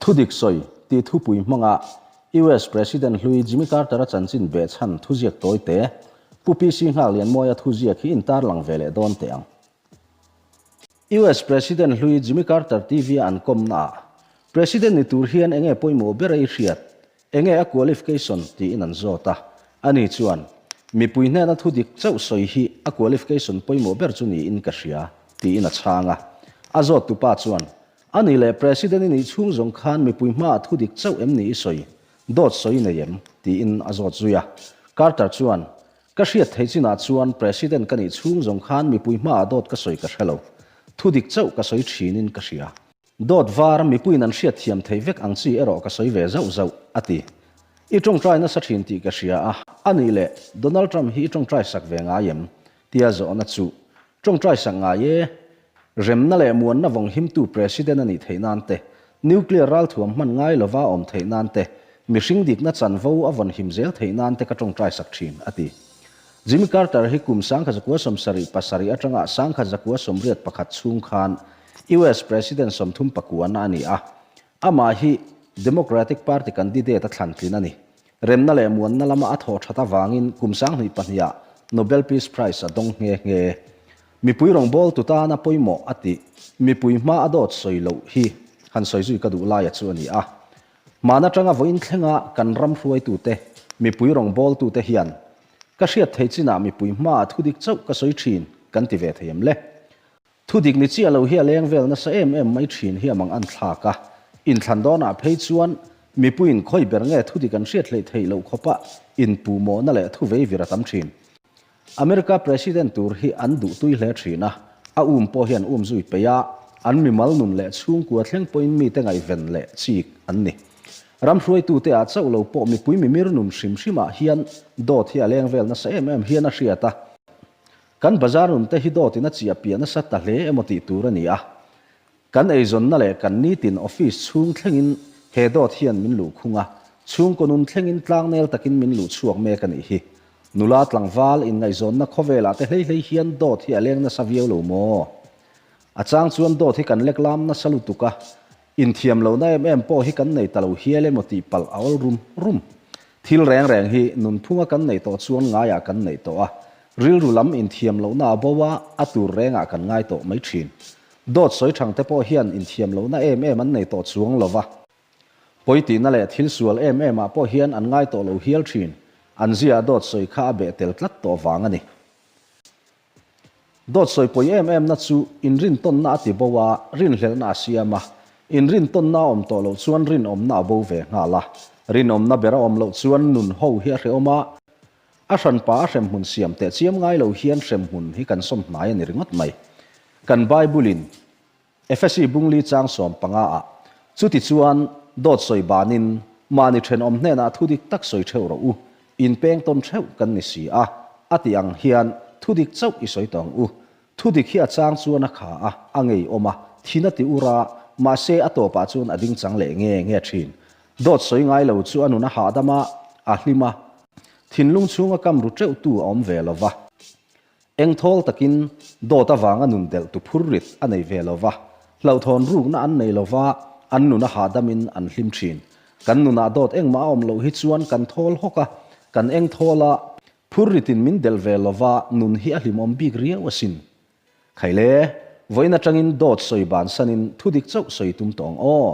Thudik sawi tih thupui hmanga US President hlui Jimmy Carter-a chanchin behchhan thuziak tawi te, Pu PC Nghaklianmawia thuziak hi intarlang ve leh dawn teh ang. US President hlui Jimmy Carter TV-a an kawmnaah, President ni tur hian enge pawimawh ber a i hriat? Enge a qualification? tiin an zawt a. Ani chuan, Mipui hnena thudik chauh sawi hi a qualification pawimawh ber chu niin ka hria, tiin a chhang a. A zawttupa chuan, A nih leh President i nih chhung zawng khan mipui hmaah thudik chauh em ni i sawi? Dawt sawi nei em? tiin a zawt zui a. Carter chuan, Ka hriat theih chinah chuan President ka nih chhung zawng khan mipui hmaah dawt ka sawi ka hre lo. Thudik chauh ka sawi thinin ka hria. Dawt var mipuiin an hriat thiam theih vek ang chi erawh ka sawi ve zauh zauh, a ti. I tawngtai nasa thin tih ka hria a, a nih leh Donald Trump hi i tawngtai sak ve ngai em? tia zawhna chu tawngtai sak ngai e. Remna leh muanna vawng himtu President a nih theih nan te, nuclear ralthuam hman ngai lova awm theih nan te, mihring dikna chanvo a vawn him zel theih nan te ka tawngtai sak thin, a ti. Jimmy Carter hi kum 1977 atanga 1981 chhung khan US President 39 a ni a, amah hi Democratic Party candidate a thlan tlin a ni. Remna leh muanna lama a thawh that avangin kum 2002 ah Nobel Peace Prize a dawng nghe nghe. Mipui rawngbawltu tana pawimawh a tih, mipui hma a dawt sawi loh hi han sawi zui ka duh laia chu a ni a. Hman atanga vawiin thlenga kan ram hruaitute, mipui rawngbawltute hian ka hriat theih chinah mipui hmaah thudik chauh ka sawi thin kan ti ve thei em le? Thudik ni chiah lo hi a leng vel nasa em em mai thin hi a mang an thlak a, inthlan dawnah phei chuan mipuiin khawi ber nge thudik an hriat hleih theih loh khawpa inpuhmawhna leh thuveivir a tam thin. America President tur hi an duhtui hle thin a, a um pawh hi an um zui peih a, an mimal nun leh chhungkua thleng pawhin mite ngaihven leh chik an ni. Ram hruaitute ah chauh lo pawh mipui mimir nun hrim hrimah hian dawt hi a leng vel nasa em em hian a hriat a. Kan bazar nun te hi dawt in a chiah piah nasa ta hle emaw tih tur a ni a. Kan eizawnna leh kan nitin office chhung thlengin he dawt hian min luh khung a, chhungkaw nun thlengin tlangnel takin min luh chhuak mek a nih hi. Nula tlangval inngaihzawnna khawvelah te hlei hlei hian dawt hi a leng nasa viau lo maw? A chang chuan dawt hi kan lek lam nasa lutuk a, inthiam lohna em em pawh hi kan nei ta lo hial emaw tih palh a awl rum rum. Thil reng reng hi nunphunga kan neih tawh chuan ngaiah kan neih tawh a, rilru lam inthiam lohna a bo a, a tur rengah kan ngai tawh mai thin. Dawt sawi thang te pawh hian inthiam lohna em em an nei tawh chuang lo va. Pawi tihna leh thil sual em em ah pawh hian an ngai tawh lo hial thin. An ziaah dawt sawi kha a beh tel tlat tawh vang a ni. Dawt sawi pawi em em na chu inrintawnna a ti bo a, rinhlelhna a siam a. Inrintawnna a awm tawh loh chuan rinawmna a bo ve nghal a. Rinawmna ber a awm loh chuan nun ho hi a hrehawm a. A hranpa a hremhmun siam teh chiam ngai lo hian hremhmun hi kan sawm hnai a ni ringawt mai. Kan Bible-in Efesi bungli chang 15 ah, Chuti chuan dawt sawi banin mahni thenawm hnenah thu dik tak sawi theuh rawh u, inpeng tawn theuh kan ni si a, a tih ang hian thu dik chauh i sawi tawh ang u. Thu dik hi a chang chuan a kha a, a ngeiawm a, thin a ti ur a, mahse a tawpah chuan a ding chang leh nge nge thin. Dawt sawi ngai lo chu a nun a hahdam a, a hlim a. Thinlung chhunga kam ru teuh tu a awm ve lo va. Engthawl takin dawt avanga nun delh tu phur rit a nei ve lo va. Hlauhthawn rukna an nei lo va, an nun a hahdamin an hlim thin. Kan nunah dawt engmah a awm loh hi chuan kan thawl hawk a, kan engthawl a, phur ritin min delh ve lo va, nun hi a hlimawm bik riau asin. Khaile, vawiin atangin dawt sawi bansanin thudik chauh sawi tum tawh ang aw.